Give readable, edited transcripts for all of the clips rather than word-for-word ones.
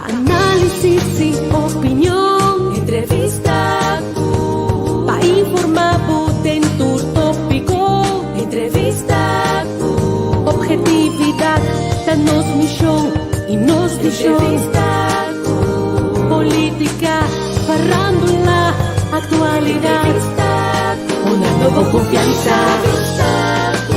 Análisis i opinion. Entrevista ku. Pa informá bo den tur tópiko. Entrevista ku. Objetividat ta nos mishon i nos vishon. Entrevista ku. Polítika, farándula, aktualidat. Entrevista ku. Dunando bo konfiansa. Entrevista ku.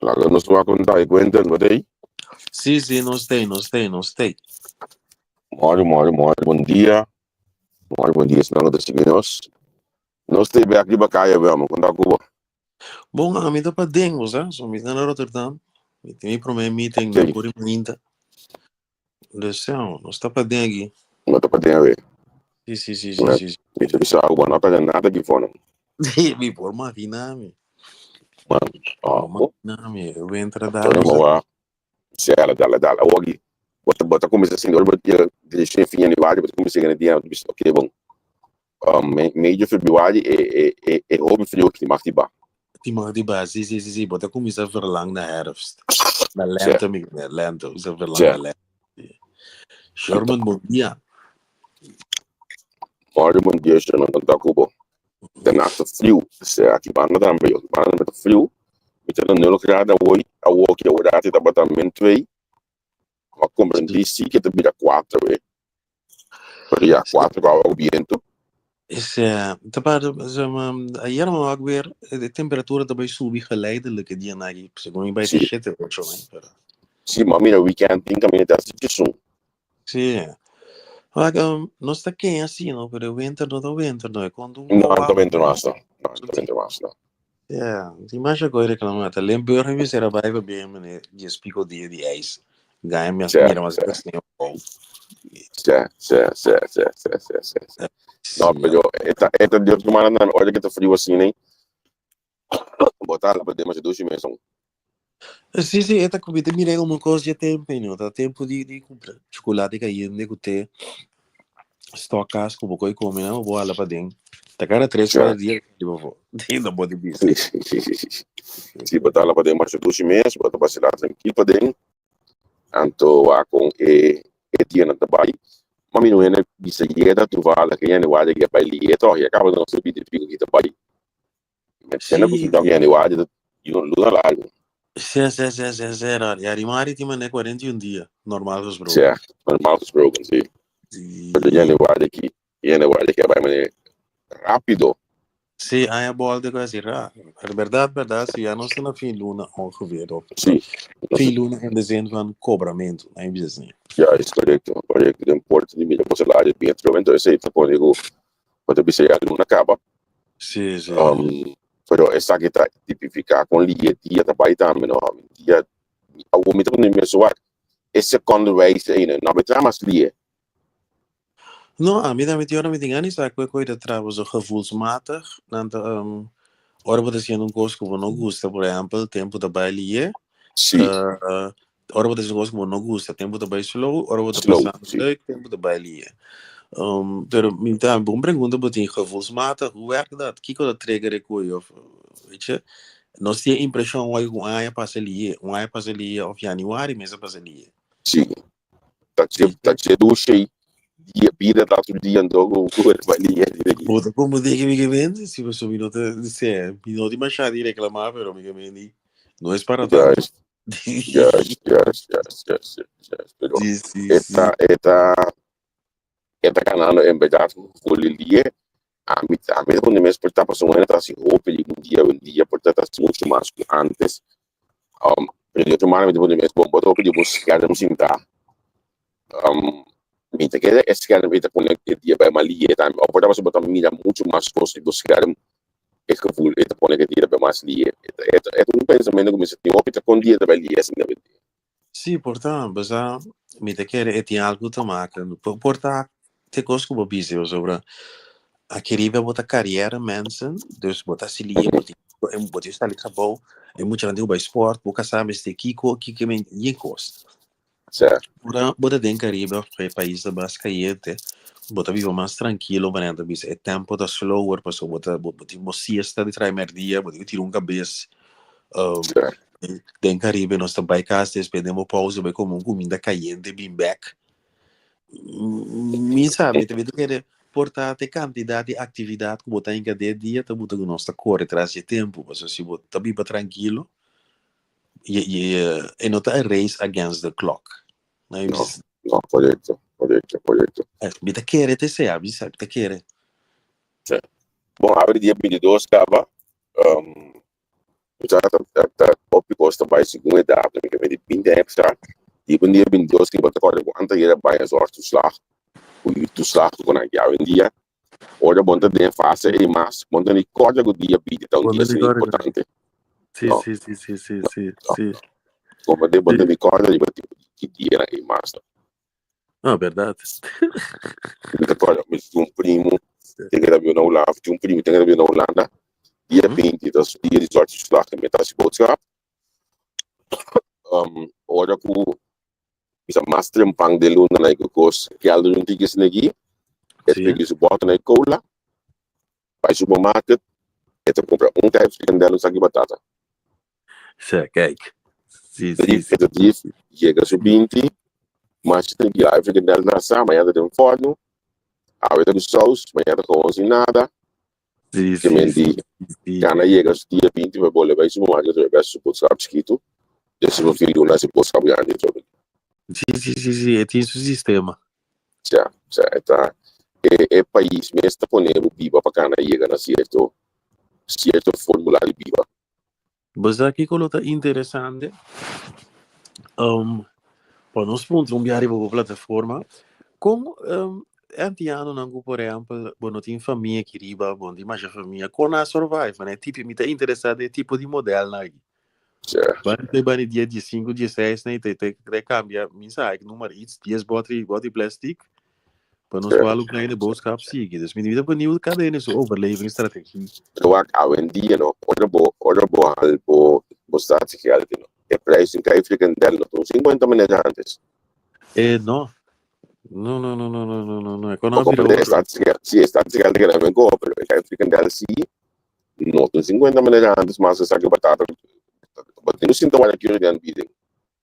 Laga nos wak un tai cuenta, no tei? Sí, sí, nos tei, nos tei, nos tei. Mori, mori, mori, bon dia. Mori, bon dia, esnan ku ta sigui nos. Nos tei bek riba kaya, wèl, kon ta ku bo? Bon, ami ta paden, bo sa, so mi ta na Rotterdam. Mi tin mi promé meeting na Curi mainta. Dus ja, nos ta paden aki. No ta paden awe. Sí, sí, sí, sí, sí. Mi ta bisa ku bo no ta nada aki for no. Sí, mi por magina mi. Man, oh, Por magina mi. Winter da. Sorry, maar Sela, dale, dale. Awor aki, bo ta, bo ta kuminsá sinti, ora bo yega direkshon fin januari, bo ta kuminsá yega na dia, bo ta bisa, oké, bon, medio februari e, e, e, e hopi frio aki mag di ba. Di mag di ba, sí, sí, sí, sí. Bo ta kuminsá verlang na herfst. Na lente, mi, na lente, kuminsá verlang na lente. Sherman, bon dia. Morgen, bon dia, Sherman, kon ta ku bo? Daarnaast ta friu, sea aki banda tambe, aki banda tambe ta friu. Mi ta na nul graden awor, awor ki awor dati tabata min twee. Ma comprendí si ke ta bira kuater we. Pero ya kuater ku awa ku bientu. Is, ta pa, zeg maar, ayer me wak weer, de temperatura ta bai subi geleidelijk e dianan aki, segun mi bai te shete ocho, hè, pero. Sí, ma mira weekend tin kaminda te hasi djesun. Sí. Maar nos ta ken así, no? Pero winter no ta winter, no. E kon un No, no ta winter mas, no. No, no ta winter mas, no. Ja, tin masha koe reclama. Ta Limburg mi mester a bai pa bien meneer dies pico dia di ijs. Gaya mi mira mas sí. sneeuw. Sí, sí, sí, sí, sí, sí, sí. No, pero esta, esta Dios que manda na ora que ta frio así, né? Botar lá para demasiado dushi mesmo. Sí, sí, e ta mi ta mira como un cos dje tempo ei, no? Ta tempo di cumpra chocolate cayente cu te stock cas cu bo coy come nan, bo hala paden. Ta cada tres, cuatro dia di bo for. Di no bo di bisa. Sí, sí, sí, sí, sí. Sí, bo ta hala paden masha dushi mes, bo ta basila tranquil paden. Anto wak con e dianan ta bay. Ma mi no hende bisa yeda toevallig e hende wak ya bay liye toch, ya caba nos ta binte pico ki ta bay. Sena ku sinta ku januari ta luna largu. Sí, sí, sí, sí, sí, no. Januari tin manera 41 dia, normal gesproken. Sí, normal gesproken, sí. Sí. Pero januari aki, januari aki a bai manera rápido. Sí, aña bolde ku así ra. Pero berdad, berdad, si ya nos ta na fin luna ongeveer, of Sí. fin luna in de zin van cobramento, na bisa así. Ja, is correcto, correcto. Den porta di mira bo salario bien trobe, entonces esei ta pone ku bo ta bisa ya luna kaba. Sí, sí. Pero esaki ta tipifiká kon lihe dia ta bai tambe no. Dia awor mi ta pone mi mes wak e sekondo wijs ei no bai traha mas lihe. No, ami tambe tin ora mi tin gana di sa ku e koi ta traha pasobra gevoelsmatig nan ta ora bo ta hasiendo un kos ku bo no gusta por ehèmpel tempu ta bai lihe Sí. Ora bo ta hasi un kos ku bo no gusta, tempu ta bai slow, ora bo ta Slow, pasando sí. leuk, tempu ta bai lihe. Pero mi ta bon pregunta bo tin gevoelsmatig, hoe werkt dat? Kiko ta trigger e koe of weet je? Nos tin e impreshon wak ku un aña pasa lihe, un aña pasa lihe of januari mes a pasa lihe. Sí. Ta dje, ta dje dushi dia, bida ta tur dia anto ku ku e bai lihe di aki. Bo ta como di mi ke mende? Si pasobra mi no ta, sea, mi no tin masha di reclama, pero mi ke mende no es para tanto. Juist. Juist, juist, juist, juist, juist, juist. Pero Sí, sí, e sí. ta, e ta, e ta ganando en berdad volelie. A mi, a mi ta pone mes por ta pasobra un ta hasi hopi di un dia, un dia por ta ta hasi mucho mas ku antes. Pero di otro manera mi ta pone mes bon, bo ta hopi di bo skerm sinta. Mi ta kere e skerm ei ta pone e dia bai malie tambe. Of por ta pasobra bo ta mira mucho mas kos di bo skerm e gevoel e ta pone ke dia ta bai mas lie. E ta, e ta, e ta un pensamentu ku mi sa tin hopi ta kon dia ta bai lie asina. Sí, por ta, besa mi ta kere e tin algu te maken. Por ta te kos ku bo bisa pasobra. Aki riba bo ta carrière mensen, dus bo ta silie, bo tin, bo tin sali trabou, e muchanan tin ku bai sport, bo kasá mester kiko, kiko men yen kos. Ora bo ta den Caribe of e pais ta mas cayente, bo ta biba mas trankilo, manera ta bisa e tempo ta slower, pasobra bo ta bo tin bo siesta di traha merdia, bo tin ku tira un kabes. Den Caribe nos ta bai kas despues den bo pausa bai kome un kuminda kayente bin bek. Mi sa, mi ta mi ta kere por ta te kantidat di aktividat ku bo ta hinka den dia ta buta ku nos ta kore tras di e tempu, pasobra si bo ta biba trankilo e no ta a race against the clock. No, no, korekto, korekto, korekto. Mi ta kere te sea, mi sa, mi ta kere. Sí. Bon, awe dia 22 kaba, Sa ta ta hopi kos ta bai segun edat mi ke medi binti aña pasá di un dia 22 ki bo ta kòrda ku anta yera bai a zorgtoeslag ku huurtoeslag ku nan ki awendia ora bo ta den fase ei mas bo ta ni kòrda ku dia binti ta un dia asina importante Sí, no sí, sí, sí, sí, no sí, no sí. Como de bo ta ni kòrda riba tipo di ki dia ei mas. No, berdad. Mi ta kòrda mi tin un primu ten ke ta biba na Hulanda, tin un primu ten ke ta biba na Hulanda, dia 20 ta su dia di zorgtoeslag mi ta hasi boodschap. Ora ku mi sa mas trempan den luna na e kos kelder un tiki esaki, e ta piki su bòter na e kola, bai supermarket, e ta kumpra un kai frikandel un saki batata. Sa, kijk. Sí, sí, sí. E ta drif, yega su 20, mas ta tranquilo. E frikandel ta asá, mañana ta den forno, awe ta ku saus, mañana ta gewoon sin nada. Sí, Ke sí, men sí, di, sí. kana yega su dia 20, me bole bai supermarket, trobe bes su boodschap chikitu, despues bo fin luna hasi boodschap grandi trobe. Sí, sí, sí, sí, e tin su sistema. Sa, sa, e ta, e, e pais mes ta pone bo biba pa kana yega na cierto, cierto formula di biba. Bo sa kiko lo ta interesante? Pa nos puntra un bia riba bo plataforma, kon e antianonan ku por ehèmpel bo no tin famia aki riba, bo no tin masha famia, kon nan a survive? Manera e tipo, mi ta interesá den e tipo di modelnan aki. Ban te bani dia diesinku, dieseis nan i te te te kambia, mi sa ek nummer iets, dies bòtri bòtri plastic, Pa nos wou algo kleine boodschap sigui. Dus mi ta benieuwd kada ene su overlevingsstrategie. Pero wak awendia no, ora bo ora bo hal bo bo statiegeld no, e prijs in kai frikandel no ta un 50 manera antes. Eh no. No no no no no no no no. E kon Bo a bira comprende e otro. statiegeld, si e statiegeld ta keda men koop, pero e kai frikandel si no ta un 50 manera antes mas esaki batata bo tin ku sinta wak ki ora di aanbieding.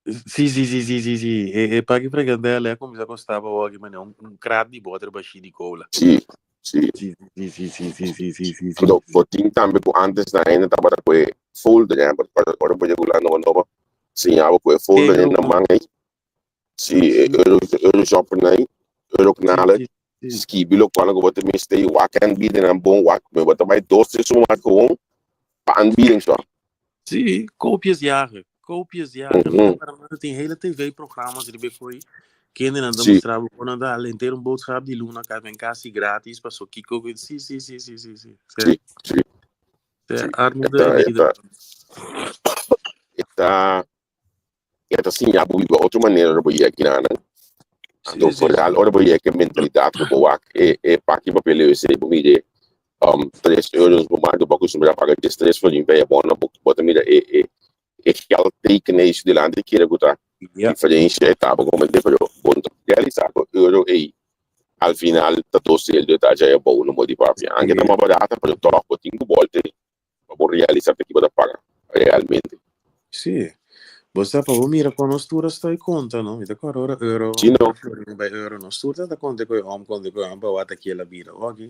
Sí, sí, sí, sí, sí, sí. E, e paki frikandel a kuminsá kostaba awor manera un, un krat di boter bashí di kola. Sí, sí. Sí, sí, sí, sí, sí, sí, sí, sí, sí. Anto, bo tin tambe ku antes na hende tabata ku e folder, eh, ora ora bo yega Hulanda nobo, siña bo ku e folder Euro, na man ei. Sí, e sí, euro, euroshopper ei, sí, euroknalen, sí, sí. skibi lokual ku bo ta mester i wak aanbiedingnan bon, wak, bo ta bai dos, tres supermarkt gewoon pa aanbieding so. Sí, koopjes jagen. Koopjes jagen. Mhm. Mm -hmm. Tin hele tv-programma's riba foi. Kendenan ta Sí. mustra bo kon nan ta hala henter un boodschap di luna ka ben kasi gratis paso kiko ku sí sí sí sí sí sí. Sí, sí, Sí, sí. armoede E ta, in e ta, Nederland. e ta, e ta siña bo biba otro manera ora bo yega kinanan. Anto Sí, sí, vooral sí. ora bo yega e mentalidat ku bo wak e e paki papel ese bo mira 3 euros bo manda bo acostumbra paga 13 florin pa e abono bo bo ta mira e e e geld teken ei su dilanti kere ku ta diferencia e taba como de pero bo no ta realisa ku euro ei al final ta dos celdo e ta aja e abou no mo di papia anke ta mas barata pero toch bo tin ku bolte pa bo realisa pa ki bo ta paga realmente. Sí. Bo sa pa bo mira kon nos tur a stoi konta no. Mi ta kòrda ora euro, Sí no. ora florin bai euro nos tur ta konta ku e om konta ku e om pa wak aki el a bira oki.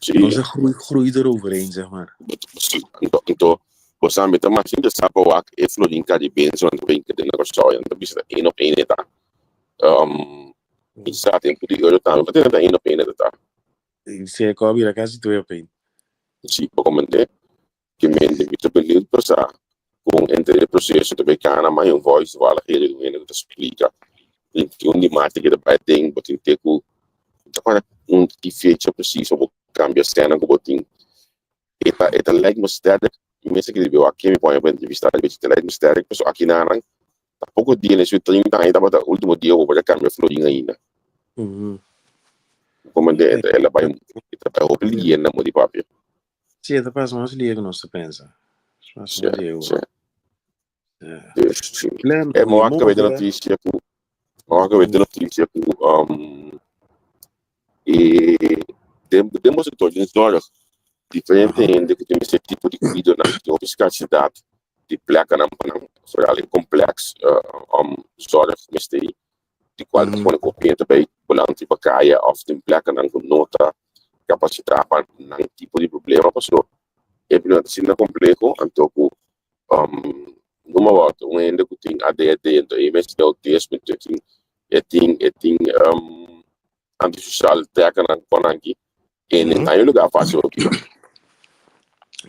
Sí. Nos a groei groei eroverheen zeg maar. Sí. Anto anto bo sa mi ta mas interesá pa wak e florin karibense nan ta brinka den na Kòrsou nan ta bisa ta één op één e ta. Mi sa tempu di euro tambe pa tene ta één op één e ta ta. Si e kò bira kasi twee op één. Sí, bo koment'é. Ke mente mi ta beniut pa sa kon henter e proseso ta bay kana, ma un voice toevallig heri un hende ku ta splika 21 di maart ke ta bay aden, bo tin te ku ta kòrda un ki fecha presis pa bo kambia sènan ku bo tin. E ta e ta lijk me sterk, mi mester kere biba wak mi pone pa entrevista riba dje, ta lijk me sterk pasobra akinanan ta poko dia, na su 30 aña tabata ultimo dia ku bo por a kambia florin ainda. Como de el a bai ta bai hopi leyenda mo di papia. Sí, e ta pasa mas lihe ku nos ta pensa. Mas lihe. Dus, sí. Glenn, E mo acabei de goedemorgen. noticia ku mo acabei de noticia ku e den den bo sector den zorg diferente hende ku tin mester tipo di kuidonan tin hopi scarsidad di pleknan pa nan vooral in complex zorg mester di cual ta pone cu hopi ta bay bolanti pa caya of den pleknan cu no ta capacita pa nan tipo di problema pasobra e problema ta asina compleho anto cu numa wòrdu un hende cu tin ADHD anto e mes tin autismo e tin e tin e tin antisocial tèknan kon aki e no ta un lugar fácil pa biba.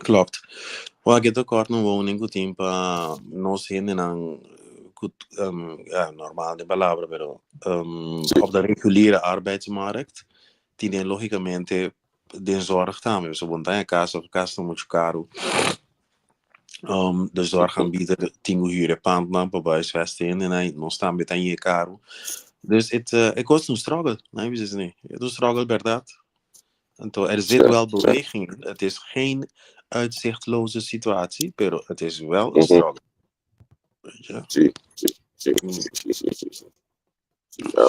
Klopt. Wak e ta kòrt un woning ku tin pa nos hendenan ku ja normal den palabra pero op de reguliere arbeidsmarkt tin den logicamente den zorg tambe pasobra bo no ta den kas of kas ta muchu karu de zorgaanbieder tin ku hür e pandnan pa bai huisvesti hendenan i nos tambe ta yega karu dus et e kos ta un struggle no bisa esei e ta un struggle bèrdat anto er zit wel beweging in het is geen uitzichtloze situatie pero het is wel een struggle weet je. Sí, sí, sí, sí, sí, sí, sí.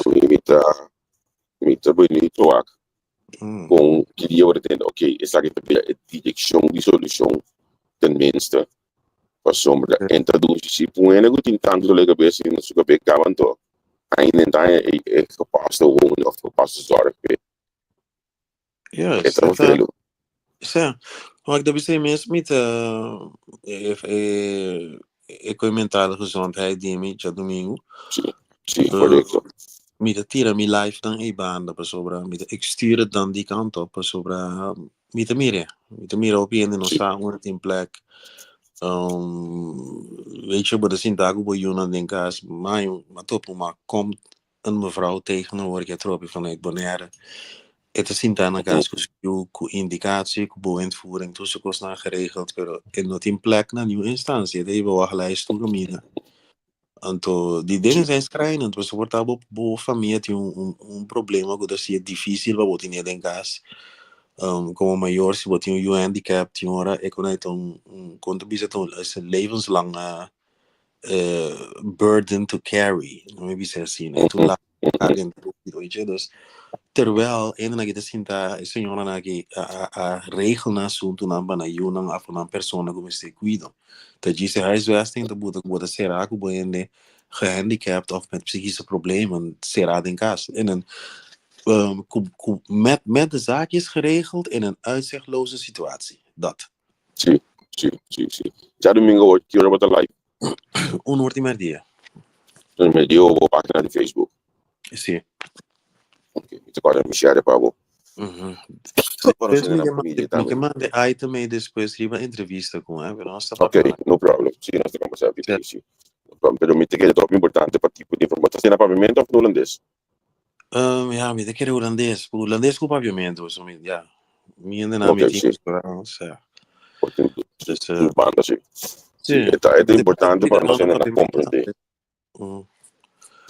Mi, mi ta, mi ta beniuw wak kon ki dia bo ta tende, ok, esaki ta bira e direkshon di solushon tenminste. Pasobra introdusi si pun hende ku tin tantu dolor di kabes na su kabes kaba anto ainda e ta haña e gepaste woning of gepaste zorg p'e. Yes, E ta e ta, velu. sa, wak ta bisa mes mi ta e e e koe mentale gezondheid di mi djadumingu. Si, si, korekto. Mi ta tira mi life nan ei banda pasobra mi ta ik stuur het dan die kant op pasobra mi ta mira, mi ta mira hopi hende no sa unda tin plek. Weet je, bo ta sinta ku bo yunan den kas, mai a topa un ma komt een mevrouw tegen hoor ik atrobe vanuit Bonaire. E ta sinta na kas ku su yu ku indikatie, ku bewindvoering, tur su kosnan geregeld, pero e no tin plek na niun instantie. E ta hiba wachtlijst tur kaminda. Anto di dingen zijn schrijnend, pasobra por ta bo bo famia tin un un un problema ku ta hasié difísil pa bo tene den kas. Komo mayor si bo tin un yu handicap tin ora e kon ta un un kon ta bisa ta un es een levenslange burden to carry, no mi bisa asina, e tur la carga en tur weet je, dus terwijl hendenan aki ta sinta, e señoranan aki a a a regel nan asuntunan pa nan yunan of nan persona ku mester kuido. Ta djis e huisvesting ta buta ku bo ta será ku bo hende gehandicapt of met psychische problemen será den kas. En dan ku ku met met de zaakjes geregeld in een uitzichtloze situatie. Dat. Sí, sí, sí, sí. Djadumingo awor ki ora bo ta live? Un or di merdia. Un merdia o bo página di Facebook? Sí. Ok, mi ta kòrda mi share pa bo. Pa nos Despues hende mi na ke familia mande, mi tambe. ke mande item ei despues riba entrevista ku e, pero nos ta Ok, papia. no problem. Sí, nos ta kombersá Sí. difísil. Sí. No problem. Pero mi ta kere ta hopi importante pa tipo di informashon. Ta asina papiamentu òf hulandes? Ja, mi ta kere hulandes. Hulandes ku papiamentu, so mi, ja. Mi hende Ok, mi tin sí. restaurant, ja. Por tin Dus, tur banda, sí. Sí. Sí, e ta, e ta Mi ta importante pa nos explicando hende papiamentu komprendé. tambe.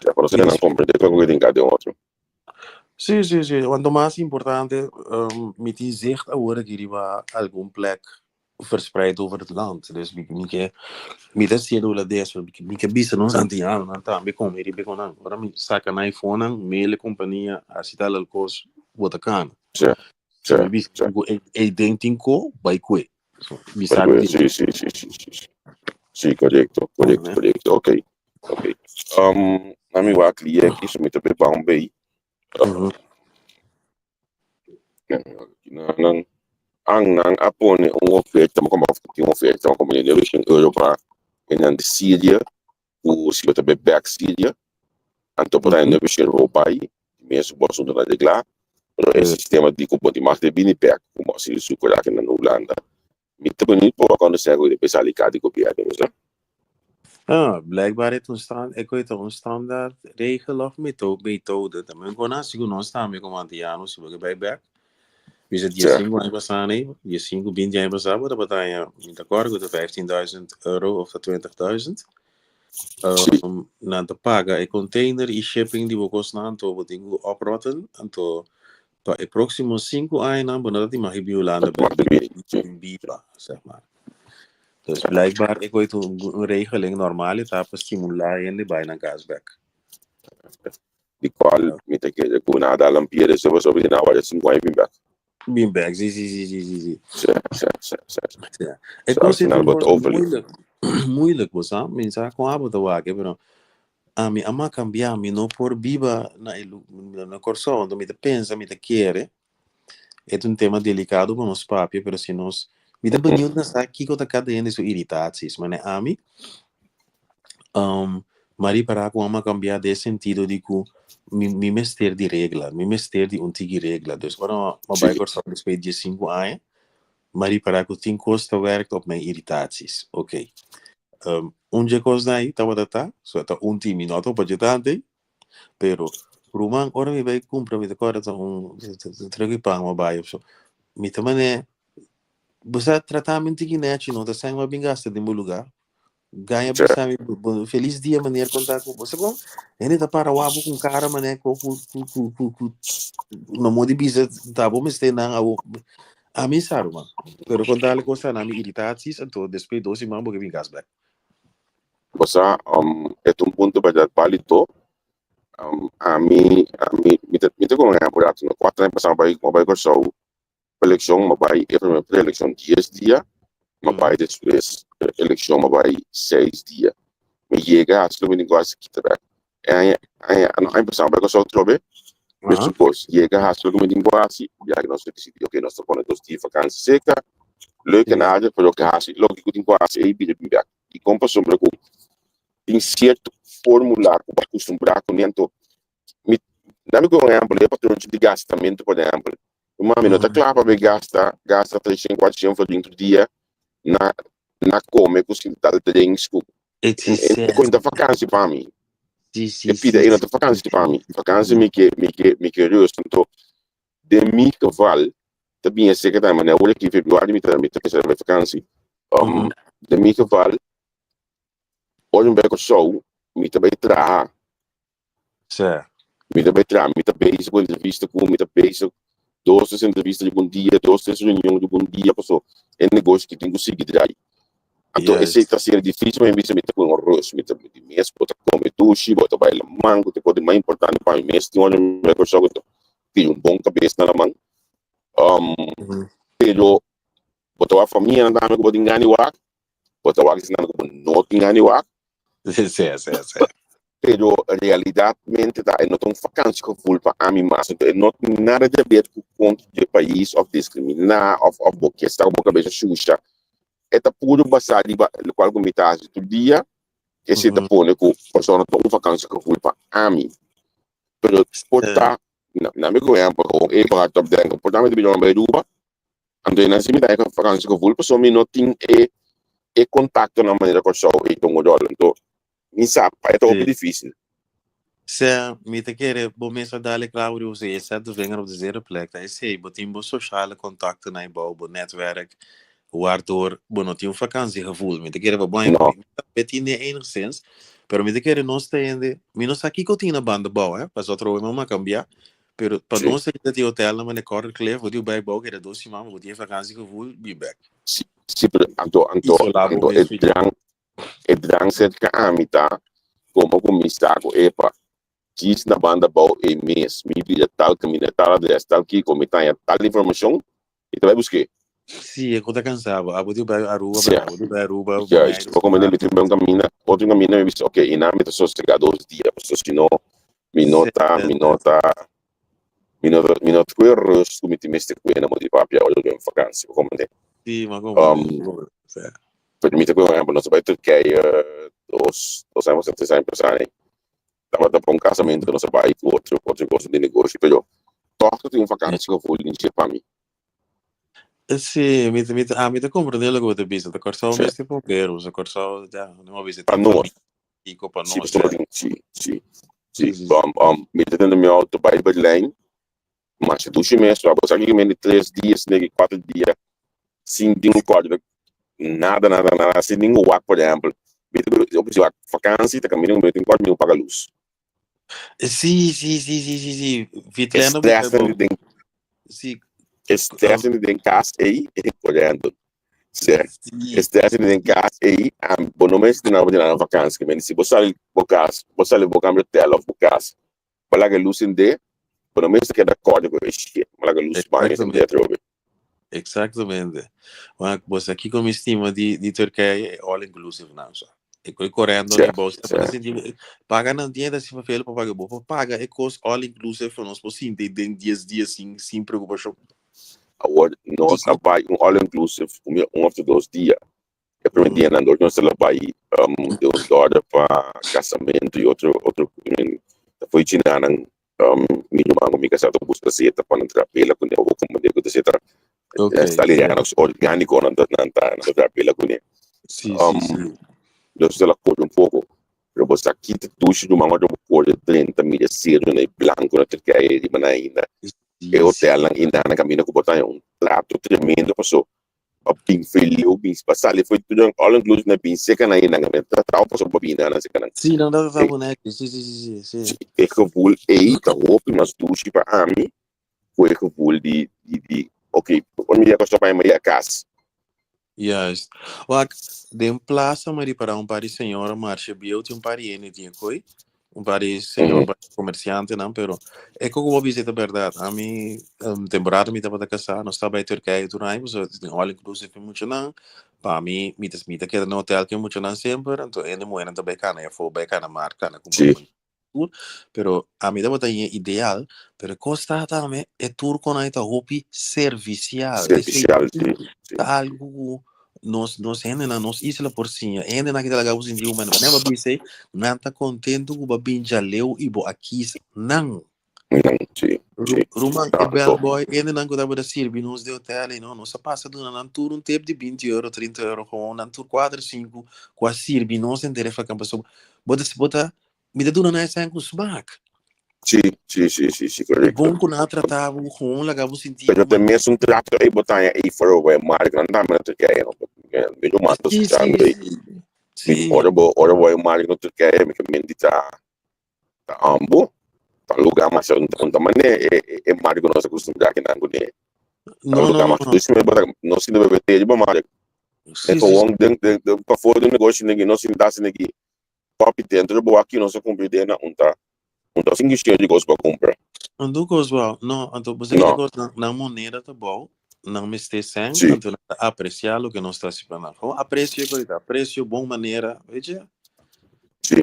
Ja, pa nos hende komprendé kiko ku tin kada den otro. Sí, sí, sí. Want mas importante, mi tin zicht awor aki riba algun plek verspreid over het land. Dus mi, mi ke, mi ta siendo hulandes, pero mi ke bisa nos antianonan tambe come riba e konan. Ora mi saka nan iPhonenan, mail e kompania, hasi tal al kos, bo ta kana. Sí, sí, Mi bisa sí. ku e, e den tin ko, bai kue. So, mi Bai sa kue, ku sí, sí, sí, sí, sí, sí. Sí, korekto, korekto, korekto. Ok, ok. Ami wak li aki, so mi ta be bou un bei. Nan ang nan a pone un oferta, mi como tin un oferta, mi como de euro pa nan di Syria, ku si bo ta be bek Syria, anto por ta nueve shen euro bai, mes bo asunto na regla, pero e sistema di ku bo tin mag de bini bek, como asielzoeker aki na Hulanda. Mi ta beniut pa wak cuando sea ku despues sali ka di gobierno, bo sa. Ah, blijkbaar het un stand, ik weet een standaard regel of methode. También con así ku nos tambe como antiano, si bo bai bek. Bisa dia 5 aña pasá, nee, dia 5, 20 aña pasá, bo tabata haña, mi ta acuerdo ku ta 15.000 euro of ta 20.000. Nan ta paga e container i shipping di bo kosnan, anto bo tin ku oprotten, anto. Pa e próksimo sinku añanan bo no ta tin mag di bin Hulanda Mag bek di bin, sí. bin biba, zeg maar. Dus blijkbaar e koe ta un regeling normal e ta pa stimulá hende bai nan kas bek. Di kual mi ta kere ku nada Alan Pierre so pasobra di nan a warda sinku aña bin bek. Bin bek, sí, sí, sí, sí, sí, sí. Sí, sí, sí, sí. Sí. E So al kos ei ta final un bo ta kos overleef. moeilijk, moeilijk bo sa, mi sa kon abo ta wak pero ami a ma kambia, mi no por biba na e lu na Kòrsou, anto mi ta pensa, mi ta kere, e ta un tema delikado pa nos papia, pero si nos, mi ta beniut na sa kiko ta kada hende su iritaties, mane ami, m'a ripará ku a kambia den e sentido di ku mi mi mester di regla, mi mester di un tiki regla, dus ora m'a bai Kòrsou despues di diesinku aña, m'a ripará ku tin kos ta wèrk op mijn iritaties, oké. Un dje kosnan ei tabata ta, so ta un tin mi no ta opa dje tantu ei, pero ruman ora mi bai kumpra mi ta kòrda ta un tròki pan mi a bai òf so, mi ta manera bo sa trata mi un tiki nèchi no ta sèn mi a bin gasta den bo lugá, gaña bisa mi felis dia meneer kon ta ku bo sa kon hende ta para wak bo ku un kara manera ku ku ku ku ku no mo di bisa ta bo mester nan awo ami sa ruman pero kon tal kos ta nan mi iritaties anto despues dos siman bo ke bin kas bek. Bo sa e ta un punto berdad balito ami ami mi ta mi ta komo ehempel rato no kuater aña pasa mi bai mi bai Kòrsou Elekshon m'a bai e prome pre-elekshon dies dia, m'a bai despues elekshon m'a bai seis dia. Mi yega hasi loke mi tin ku hasi kita bek. E aña aña no aña pasá m'a bai Kòrsou atrobe, mesun kos, yega hasi loke mi tin ku hasi, biaha nos a disidí oke nos ta pone dos dia fakansi seka, leuk en aardig pero loke hasi loke ku tin ku hasi ei bira bin bek. Dikon? Pasobra ku tin sierto formula ku bo a kustumbrá kuné anto Mi, dame ku un ehempel, e patronchi di gastamentu, por ehempel. Mi mami no ta kla pa be gasta, gasta 300, 400 florin tur dia na, na kome ku sin tal drinks ku. E kon ta vakansi pa mi. E pida e no ta vakansi pa mi. Vakansi mi ke, mi ke, mi ke rust. Anto, den mi geval, ta bin e seka tambe, manera awor aki februari mi ta, mi ta pensa bai vakansi. Den mi geval, ora mi bai Kòrsou, mi ta bai traha. Sè. Mi ta bai traha, mi ta bezig ku entrevista ku, mi ta bezig dos tres entrevista riba un dia, dos tres reunion riba un dia, paso e negoshi ki tin ku sigui drai. Anto esei ta haciendo dificil pa mi bisa mi ta ku un rust, mi ta di mes bo ta come dushi, bo ta bai laman, ku ta e kos di mas importante pa mi mes tin ora mi bai Kòrsou ku ta tin un bon kabes na laman. Pero bo ta wak famianan tambe ku bo tin gana di wak, bo ta wak esnan ku bo no tin gana di wak. Sè, sè, sè. Pero realidadmente ta e no ta un vakantiegevoel pa ami mas. Enton e no tin nada di haber cu contra di e pais of discrimina of of bo kier sta cu bo cabeza shusha. E ta puro basa riba locual cu mi ta haci tur dia. Esey ta pone cu pasobra no ta un vakantiegevoel pa ami. Pero por ta, na mi cu ehempel, gewoon even hardop denken, por ta mi ta bira bai Aruba, Anto e nan si mi ta e vakantie gevoel pasobra mi no tin e e contactonan manera Kòrsou ei ta un ròl. Anto mi sa pa e ta hopi difícil. Sea, mi ta kere bo mes a dale klabu di bo, je zet de vinger op de zere plek. Ta esei, bo tin bo sociale contactonan ei bou, bo netwerk, waardoor bo no tin un vakantiegevoel. Mi ta kere pa bo No. mi tambe tin den enigszins, pero mi ta kere nos ta hende, mi no sa kiko tin na banda bou, hè, pasobra atrobe mi a kambia, Pero pa nos ta di hotel na mane Coral Cliff, bo di bai bou keda dos siman, bo tin vakantiegevoel, be back. Si, si, pero anto, anto, Isolá bo anto mes e fi. drang, e drang serka ami ta como ku mi sa ku epa, djis na banda bou ei mes, mi bira tal kaminda, tal adres, tal kiko, mi ta haña tal informashon, mi ta bai busk'é. Sí, e ku ta kansa bo. Abo di bai Aruba, Sí. pero abo di bai Aruba, Juist, Boneiru, bo komende mi Sint tin bai un kaminda, otro kaminda mi bisa, ok, einan mi ta sosegá dos dia, pasobra si no mi no ta, mi no ta, mi no ta, mi no ta kue rust ku mi tin mester kue na modo di papia ora den vakansi, bo komende. Sí, mi a komprende, mi a komprende, sí. Pero mi ta kue un ehempel, nos a bai Turkije dos, dos aña pasá, tres aña pasá, tabata pa un kasamentu ku nos a bai ku otro, otro kos di negoshi, pero tòg ta tin un vakantiegevoel den dje pa mi. Sí, mi ta, mi ta, ah, mi ta comprende loke bo ta bisa. Ta Kòrsou mester probeer, so Kòrsou, ja, no a bisa Pa tin nos. famia kiko pa Sí, nos, pasobra ja. tin, sí, sí, Sí, sí. sí, sí. Mi ta tende mi auto bai Berlijn, masha dushi mes, bo sa kiko mende tres dia, sino ki kuater dia sin tin un kòrda nada, nada, nada, sin ningun wak, por ehèmpel. Mi ta bira, wak vakansi ta kaminda ku mi no tin kòrda, mi no paga lus. Sí, sí, sí, sí, sí, sí. E Vitlèn a busca stress bo. den. Si. E stress den kas ei e korendo. Si. Si. E stress den kas ei, bo no mester na bo na vakantie, men si bo sali bo kas, bo sali bo kambia hotel of bo kas, bo laga luz sende, bo no mester keda kòrda ku e shit, bo laga luz baño sende atrobe. Exactamente. Maar bo sa kiko mi stima di di Turkije, e all inclusive nan sa. E koi korendo ni bo sa pa sinti paga nan tienda si papel pa paga bo pa paga e kos all inclusive pa nos por sinti den 10 dia sin sin preokupashon. Awor nos a bai un all inclusive un un of dos dia. E primer dia nan dor nos a bai den un dòrder pa kasamentu i otro otro ta foi chinanan mi ruman ku mi kasá ta buska seta pa nan traha bela kuné bo komprende ku ta seta italiano orgániko nan ta nan ta nan ta traha bela kuné. Nos ta la kore un poko pero bo sa ki ta dushi ruman ora bo kore drenta mira e serunan e blanku na Turkije riba nan ainda e hotelnan ainda nan kaminda ku bo ta haña un trato tremendo paso pa bin foi leu bin pa sali foi tudo all inclusive na bin seca na nan men tratao paso pa bin na seca nan. Sí, nan ta tratao boneki. Sí, sí, sí, sí, sí. E gevoel ei ta hopi mas dushi pa ami ku e gevoel di di di ok ora mi yega kòrsou pa mi yega kas. Juist. Wak, den plaza mi a ripará un par di señora marsha bieu tin un par di hende tin e koi. Un par di señor, un par di comerciantenan, pero e koko bo bisa ta berdad. Ami, temporada mi tabata casá, nos tabata bai Turkije tur aña, pasobra tin all inclusive pa e muchanan. Pa mi, mi ta mi ta keda na hotel ku e muchanan semper, anto hende muhernan ta bai kana afó, bai kana mar, kana kumpra tur. Pero ami tabata haña ideal, pero e kos ta tambe e turkonan ta hopi servicial. Servicial, si, si. Ta algu ku Nos, nos hendenan, nos isla por siña. E hendenan ki ta laga bo sinti humano. Manera bo a bisa ei, nan ta kontentu ku bo a bin djaleu i bo a kis nan. Nan, sí, sí. Ruman, e bellboy, e hendenan ku tabata sirbi nos den hotel ei, no, nos a pasa duna nan tur un tip di binti euro, trinta euro, gewoon nan tur kuater, sinku ku a sirbi nos henter e fakan. Pasobra bo ta, bo ta Mi ta duna nan esei ku smak. Sí, sí, sí, sí, sí, korekto. Bon ku nan a trata bo, gewoon laga bo sinti. Pero ta mesun trato ei bo ta haña ei for bo e mark nan tambe na Turkije no. Mi ruman ta skuchando ei. Sí. Ora bo ora bo e mark na Turkije mi ke menti ta ta ambo ta luga mas un ta mane e e mark ku nos a kustumbrá kinan kuné. Ta No, no, luga no, mas no. dushi bo ta no sinti bebe te riba mark. Sí, E sí, gewoon den den pafó di un negoshi nos sinta asina aki. Papi dentro bo aki nos a cumpli den na un ta un ta sin guisheo di cos pa cumpra. Anto cos bao no anto bo sa kiko No. cos nan nan moneda ta bao nan mester sen anto nan ta aprecia loke nos ta haci pa nan gewoon aprecio e cosa aprecio bon manera weet je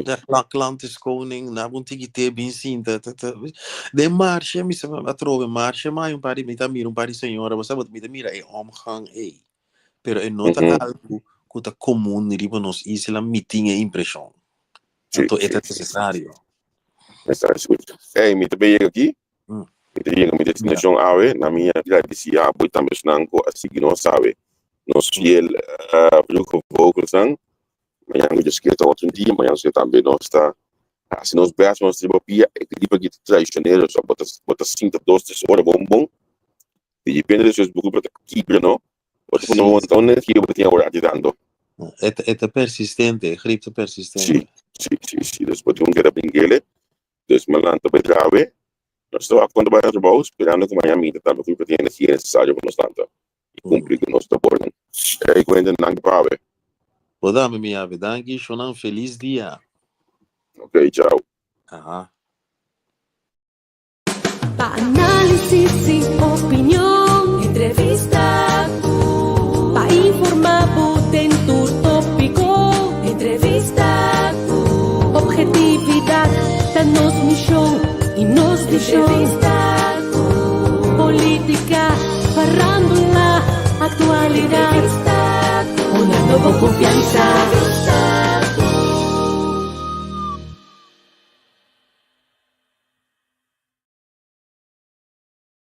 ya klant is koning nan bo un tiki te bin sinta ta ta den marshe mi sa atrobe marshe mai un par di mi ta mira un par di señora bo sa mi ta mira e omgang ey. Pero e no ta algu ku ta komun riba nos isla, mi tin e impreshon. Anto e ta nesesario. Nesesario sigur. Ey, mi ta bay yega aki. Mi ta yega mi destinashon awe. Na mi a gradisi abo i tambe esnan ku a sigui nos awe. Nos fiel vroege-vogelsnan. Mañan ku Dios kier ta otro dia. Mañan si tambe nos ta hasi nos best pa nos riba pia. E gripe aki ta traicionero. So bo ta bo ta sinta dos tres ora bon bon. Di depende di su buku pero ta kibra no. Bo ta pone un energia bo tin awor aki tanto. E ta e ta persistente, e grip ta persistente. Si, si, si, si. Dus bo tin un keda bringele. Dus mi a lanta bai trawe. Nos ta wak konta bai na trabou sperando ku mañana mi ta tambe ku tin energia nesesario pa nos lanta i kumpli ku nos labornan. Ey kuenta danki pa awe. Bo dame mi ave. Danki shonan felis dia. Ok, chao. Aha. Pa análisis i opinion, entrevista ku pa informá bo den tur tópiko, entrevista ku obhetividat ta nos mishon i nos vishon, entrevista ku polítika, farándula, aktualidat, entrevista ku hunando bo konfiansa.